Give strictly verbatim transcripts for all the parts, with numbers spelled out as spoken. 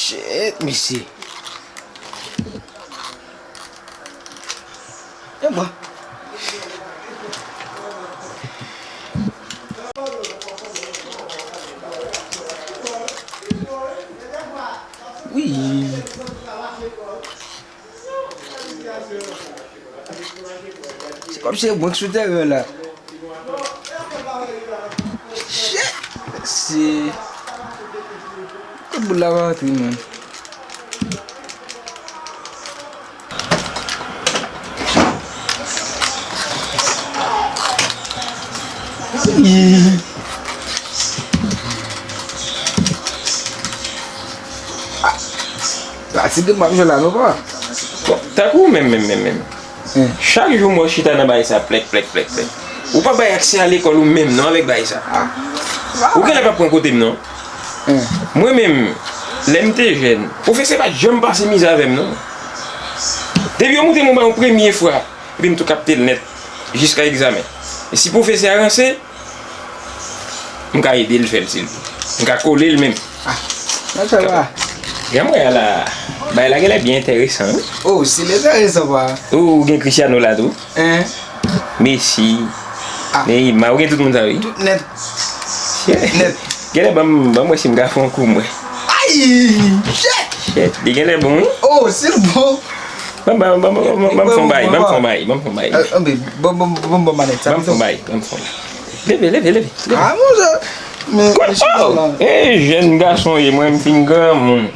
Shit, mesye. E bon. Wi. Se kòmsi se mwen k sou teren la. Shit! Se. Kot boul la va antre, man? Ih. Fatige m ap jwe la non, papa. Bon, tankou ou menm, menm, menm, menm. Chak jou m wè w chita nan bagay sa, plèk, plèk, plèk, plèk. Ou pa bay aksè a lekòl ou menm non avèk bagay sa. Ou genlè pa pran kote m non. Mwen menm, lè m te jèn, pwofesè pa t janm pase mizè avè m non. Depi yo montre m yon bagay yon premye fwa, epi m tou kapte l nèt, jiska egzamen. E si pwofesè a ranse, m ka ede l fè l si l vle. M ka kole l menm. Ah, nan fè pa. Jan m wè a la, bagay la genlè byen enteresan wi. Oh, si l enteresan pa. Ou gen Cristiano la tou? Hein? Messi. Ah. Neymar, ou gen tout moun sa wi. Tout nèt. Nèt. Genlè ban m, ban m wè si m ka fè yon kou mwen. Ay! Shit! Shit, li genlè bon wi. Oh, si l bon. Ban m, ban m, ban m, ban m, ban m fè yon bay, ban m fè yon bay, ban m fè yon bay. Ban m, ban m, ban m, ban m manèt sa. Ban m fè yon bay, ban m fè yon bay. Leve, leve, leve, leve. Ah, monchè. Men, oh! E jèn gason ye, mwen m fin granmoun.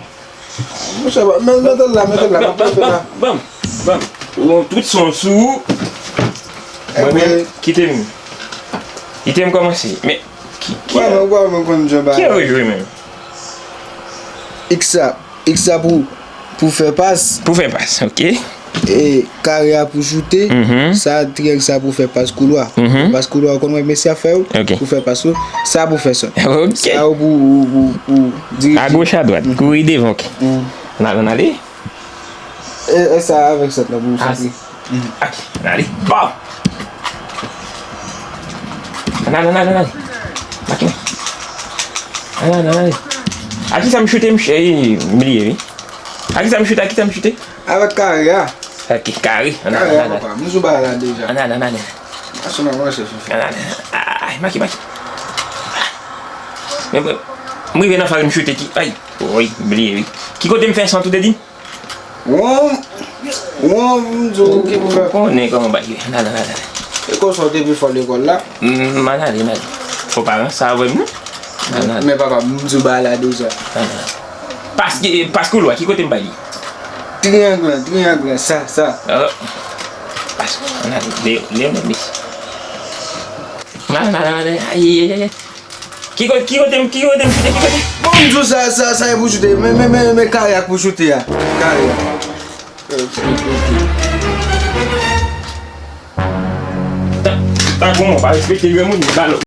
Monchè, men, mete l la, mete l la, mete l la. Ban m, ban m, ban m. Ou tout son sou ou. Mwen menm, kite m. Kite m kòmanse. Men, ki, ki, ki yo jwe menm? X sa, X sa pou, pou fè pas. Pou fè pas, ok. E kare a pou choute, sa, triyang sa pou fè pas koulwa. Pas koulwa, ou konn wè mesye ap fè yo, pou fè pas yo, sa pou fè sòt. Ok. Sa yo pou, pou, pou, pou dirije. A goch, a dwat, kouri devan, ok. N al, n ale. E, e sa avèk sòt la pou sòti. Ok, n ale. Bon. N ale, n ale, n ale. Make. N ale, n ale. A ki sa m choute, m ch-, ey, m bliye, wi. A ki sa m choute, a ki sa m choute? Avèk kare a. Ok, kare. Ann ale, ann ale. Kare a, papa. M sou bagay la deja. Ann ale, ann ale. Ann ale. Ay, make, make. Men, men, m rive nan faz m choute ki, ay, woy, m bliye, wi. Ki kote m fè sant ou te di? Won, won, m di w ki pou fè. Ou konnen kòman bagay ye. Ann ale, ann ale, ann ale. E konsa w te pi fò lekòl la? M, m ann ale, m ale. Fò pa ranse avè m, non. Ann ale. Men papa, m di w bagay la deja. Ann ale. Pas, pas koulwa, ki kote m bay li? Triyang lan, triyang lan, sa, sa. Oh. Pas, ann ale, Leo, Leo, men mesi. Ann ale, ann ale, ann ale. Ay, ay, ay, ay. Ki kote, ki kote m, ki kote m choute, ki kote? Bon, m di w sa, sa, sa e pou choute. Men, men, men, men kare a k pou choute a. Kare a. Ta, ta, kòman, pa respekte granmoun, balon.